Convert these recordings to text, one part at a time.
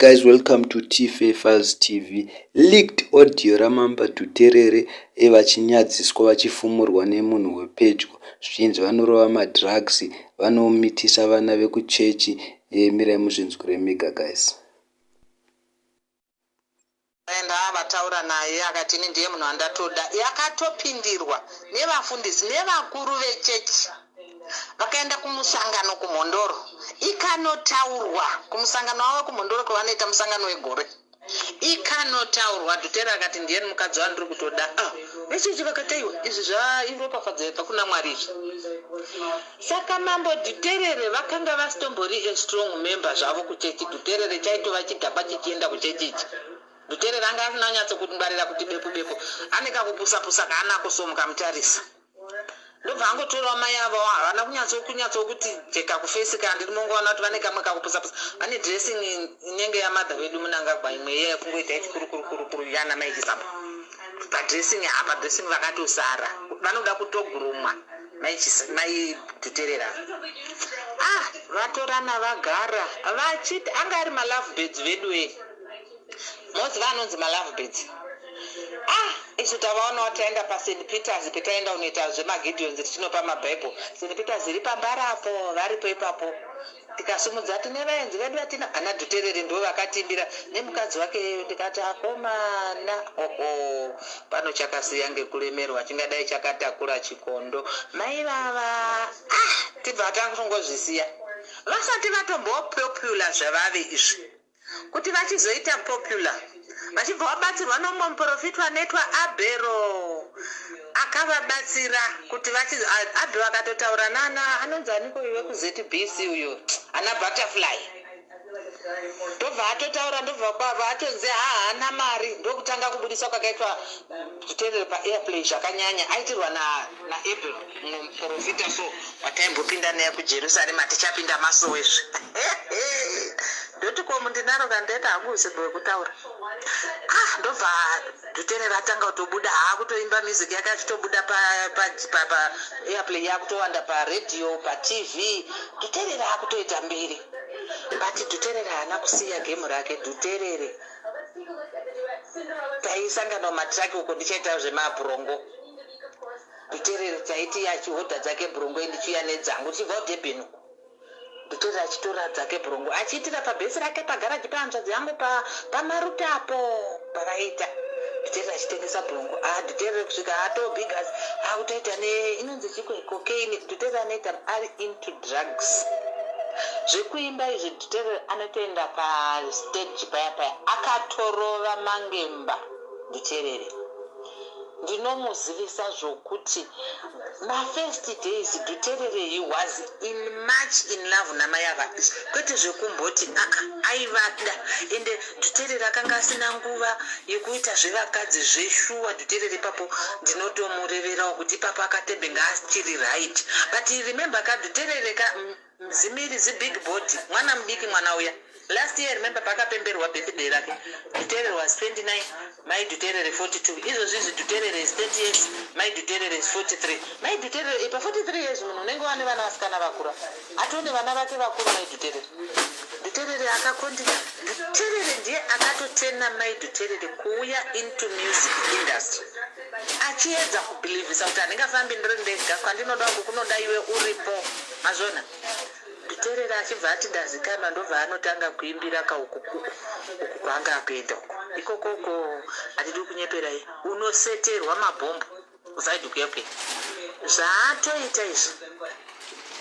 Guys, welcome to Tfa Files TV. Leaked audio raMambo Dhuterere vachinyadziswa, vachifumurwa nemunhu wepedyo, zvichinzi vanorova madrugs, vanomitisa vana vekuchechi. Mirai muzvinzwire mega, guys. Enda vataura naye, akati, "Ini ndiye munhu wandatoda." Yakatopindirwa nevafundisi nevakuru vechechi, vakaenda kumusangano kuMhondoro, ikanotaurwa kumusangano wavo kuMhondoro, kwavanoita musangano wegore, ikanotaurwa. Dhuterere akati, "Ndiyeni mukadzi wandiri kutoda." Ah, vechechi vakataiwa, izvi zvairopafadzo yabva kuna Mwari izvi. Saka Mambo Dhuterere vakanga vasitombori a strong member zvavo kuchechi. Dhuterere chaitova chidhakwa chichienda kuchechi ichi. Dhuterere anga asina kunyatsokungwarira kuti bepu bepu, ane kakupusa-pusa kaanako. So mukamutarisa, ndobva angotorawo mai avo, havana kunyatsokuti jeka kuface. Kandi mongoona kuti vane kamwe kakupusa-pusa, vane dressing inenge yamadha vedu Munangagwa, imwe iya yekungoita ichikurukurukurukuru yana mai Chisamba padressing apa. Dressing vakatosara, vanoda kutogurumwa mai Dhuterera. Ah, vatorana, vagara vachiti anga ari malove birds vedu e, moziva anonzi malove birds. Ah, isu tavaonawo, taenda paSt Peters, petaenda kunoita zvemaGideons, tichinopa mabhaibheri. St Peters iri pambarapo, varipo ipapo. Tikasumudza, tine vaenzi vedu vatina ana Dhuterere, ndo vakatimbira nemukadzi wake. Ndikati, "Akomana, oho, pano chakasiya ngekulemerwa, chingadai chakatakura chikondo mai vava." Ah, tibva tangozvisiya vasati vatombopopular zvavave izvi. Kuti vachizoita popular, vachibva vabatsirwa nomumwe muprofita anoitwa Abhero, akavabatsira kuti Abhero akatotaura nana anonzi aniko iwe kuZBC uyo, ana Butterfly. Ndobva atotaura, ndobva kwabva atonzi haana mari. Ndokutanga kubudiswa kwakaitwa Dhuterere paairplay zvakanyanya, aitirwa naAbel, mumwe muprofita. So wataimbopinda naye kuJerusarema, tichapinda masowezve. Ndoti komu ndinaro kandaita hangu usiku wekutaura. Ah, ndobva Dhuterere atanga kutobuda, haakutoimba music yake, achitobuda paairplay, yakutowanda paredhiyo, paTV. Dhuterere akutoita mbiri, but Dhuterere haana kusiya game rake. Dhuterere taisangana mumatraki uko, ndichaita zvemabhurongo. Dhuterere taiti achihodha dzake bhurongo, ndichiuya nedzangu tichibva kuDurban uko. Dhuterere achitora dzake bhurongo, achiitira pabhesi rake pagaraji pahanzvadzi yangu pamarutapo pavaita. Dhuterere achitengesa bhurongo. Ah, Dhuterere kusvika atobigas, akutoita neinonzi chiko, cocaine. Dhuterere anoita, ari into drugs. Zvekuimba izvi, Dhuterere anotoenda pastage paya paya akatorova mangemba. Dhuterere ndinomuzivisa zvokuti mafirst days Dhuterere, he was in much in love namai ava, kwete zvekumboti aa, aivada. Ende Dhuterere akanga asina nguva yekuita zvevakadzi zveshuwa. Dhuterere ipapo ndinotomureverawo kuti ipapo akatembenga achiri right. But remember ka, Dhuterere ka zimiri zibig body, mwana mudiki mwana uya. Last year, remember pakapemberwa birthday rake, Dhuterere was 29, mai Dhuterere 42. Izvozvi izvi Dhuterere is 30 years, mai Dhuterere is 43. Mai Dhuterere pa 43 years, munhu unenge wane vana vasikana vakura, atone vana vake vakuru mai Dhuterere. Dhuterere akakontina. Dhuterere ndiye akatotena mai Dhuterere kuuya into music industry, achiedza kubhilivhisa kuti handingafambi ndiri ndega, kwandinoda uku kunoda iwe uripo. Mazvona, Dhuterere achibva ati ndazikanwa, ndobva anotanga kuimbira kauku uku kwaanga akuenda uku. Ikokoko hatidi kunyeperai, unoseterwa mabhombo usaidi kuyakuya. Zvaatoita izvi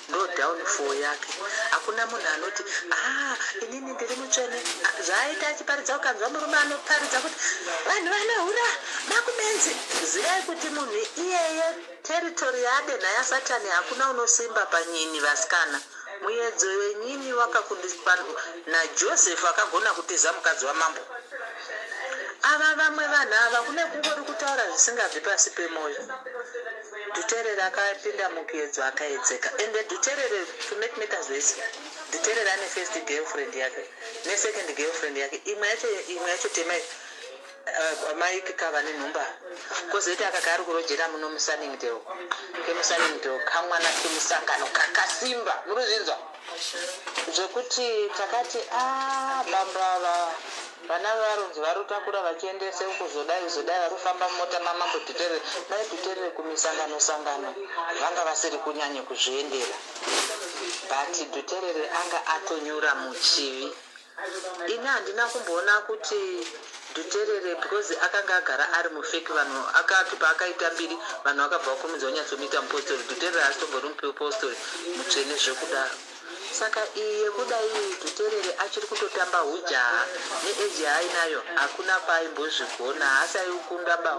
ndo downfall yake. Hakuna munhu anoti, "Ah, inini ndiri mutsvene." Ah, zvaaita achiparidza, ukanzwa murume anoparidza kuti vanhu vanohura makumenzi, zivai kuti munhu iyeye territory yadenha yaSatani. Hakuna unosimba panyini, vasikana. Muedzo wenyini wakakundiswa naJoseph, akagona kutiza mukadzi wamambo. Ava vamwe vanhu ava kune kungori kutaura zvisingabvi pasi pemwoyo. Dhuterere akapinda mukuedzo, akaedzeka. Ende Dhuterere, to make matters worse, Dhuterere ane first girlfriend yake nesecond girlfriend yake. Imwe yacho, imwe yacho temai Mike kava nenhumba, kwozoita aka kaari kurojera muno muSunningdale, kemuSunningdale, kamwana kemusangano kakasimba, murikuzvinzwa. Zvekuti takati a ah, bambo ava vana varunzi vari kutakura vachiendese kuzodai kuzodai, vari kufamba mumota mamambo Dhuterere, mai Dhuterere kumisangano sangano vanga vasiri kunyanya kuzviendera, but Dhuterere anga atonyura muchivi. Ini handina kumboona kuti Dhuterere, because akanga agara ari mufeki, vanhu akati paakaita mbiri vanhu vakabva vakurumidza kunyatsomuita mupostori. Dhuterere haasitombori mupostori mutsvene zvekudaro. Saka iyi yekudai iyi, Dhuterere achiri kutotamba hujaha neeji yaainayo, hakuna kwaaimbozvigona. Haasaiukunda ba,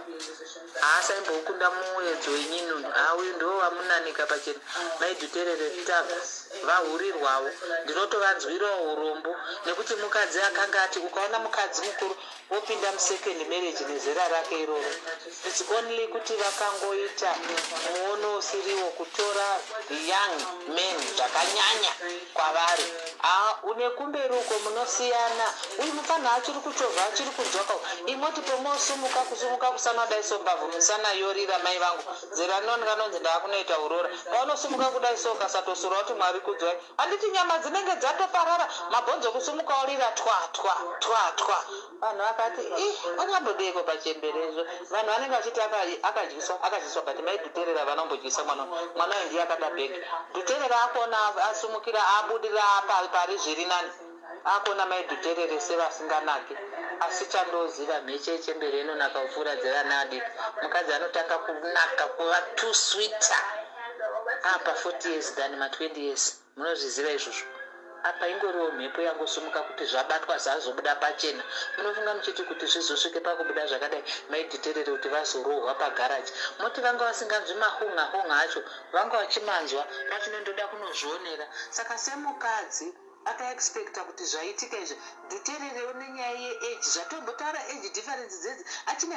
haasaimboukunda muedzo wenyinunu. Auyu ndo wamunanika pachena. Mai Dhuterere tagu vahurirwawo, ndinotovanzwirawo urombo nekuti mukadzi akanga ati ukaona mukadzi mukuru wopinda musecond marriage nezera rake iroro, it's only kuti vakangoita muono usiriwo kutora young men zvakanyanya kwavari. Une kumberi uko munosiyana. Uyu mufanha achiri kuchovha, achiri kudzoka. Imoti pomosumuka kusumuka kusana dai so, mbavhu musana yorira. Mai vangu, zera rinooneka nonzi ndaakunoita urora. Paunosumuka kudai so, ukasatosura kuti Mwari kudzwai, handiti nyama dzinenge dzatoparara, mabhonzo kusumuka orira twa twa twa twa. Vanhu vakati, "I ungambodeko pachemberezvo." Vanhu vanenge vachiti akadyiswa, akadyiswa, but mai Dhuterera vanombodyisa mwana. Mwana uyu ndiye akada bhegi. Dhuterera akuona asumukira, abudira pari zviri nani, akuona mai Dhuterere sevasinganaki. Asi chandoziva, mheche yechembere inonaka kupfuura dzevana adiki. Mukadzi anotanga kunaka, kuva too sweeter apa 40 years than ma20 years. Munozviziva izvozvo. Apa ingoriwo mhepo yangosumuka kuti zvabatwa, zazobuda pachena. Munofunga muchiti kuti zvizosvike pakubuda zvakadai, maidhuterere kuti vazorohwa pagaraji, moti vanga vasinganzwi mahunga hunga acho? Vanga vachimanzwa, vachinondoda kunozvionera. Saka semukadzi akaexpecta kuti zvaitika izvi, Dhutererewo nenyaya yeage, zvatombotaura age difference dzedzi, achine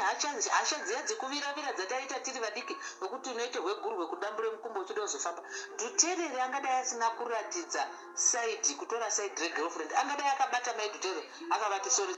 hasha dziya dzekuviravira dzataiita tiri vadiki, wekuti unoite hwegurwe kudambure mukumbo uchida kuzofamba. Dhuterere angadai asina kuratidza side, kutora side regirlfriend, angadai akabata mai Dhuterere akavati sorry.